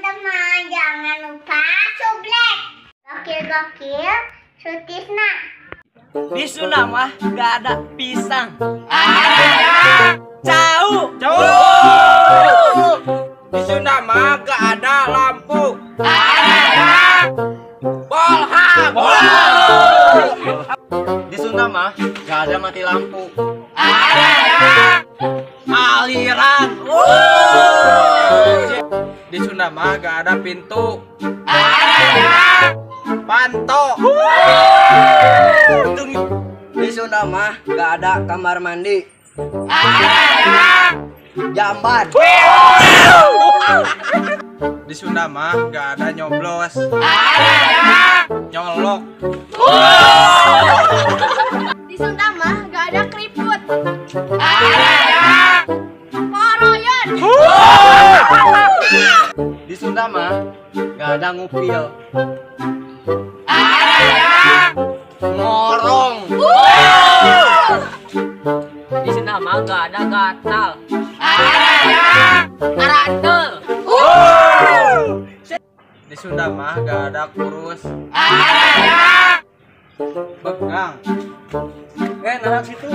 Teman-teman, jangan lupa sublek. Gokil-gokil, Sutisna. Di Sunda mah gak ada pisang. Ada. Cau. Cau. Di Sunda mah gak ada lampu. Ada. Bolham. Di Sunda mah gak ada mati lampu. Ada. Aliran. Di Sunda mah gak ada pintu. Ada. Panto. Di Sunda mah gak ada kamar mandi. Ada. Jamban. Di Sunda mah gak ada nyoblos. Ada. Nyolok. Di Sunda mah gak ada keriput. Ada. Poroyon. Di Sunda mah gak ada ngupil. Ada. Ngorong. Di Sunda mah gak ada gatal. Ada. Aratel. Di Sunda mah gak ada kurus. Ada. Begang. Nah situ.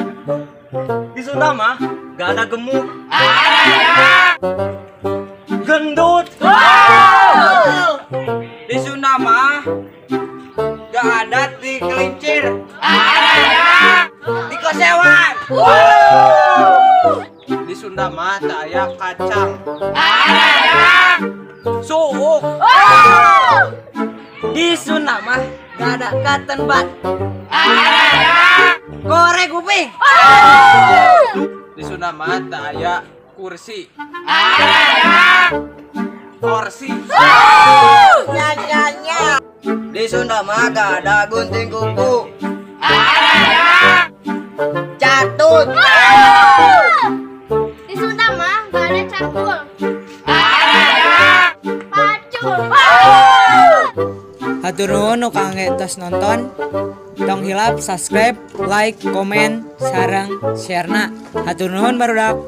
Di Sunda mah gak ada gemuk. Ada. Gendut. Di Sunda mah gak ada di kelincir. Ada. Di kosewan. Di Sunda mah tak aya kacang. Ada. Suuk. Di Sunda mah gak ada cotton bud. Ada. Korek kuping. Di Sunda mah tak aya kursi. Ada. Kursi. Nya. Di Sunda mah gak ada gunting kuku. Ada. Catut. Di Sunda mah gak ada cangkul. Ada. Pacul. Hatur nuhun nu kangge tos nonton. Tong hilap subscribe, like, komen, sareng share-na. Hatur nuhun barudak.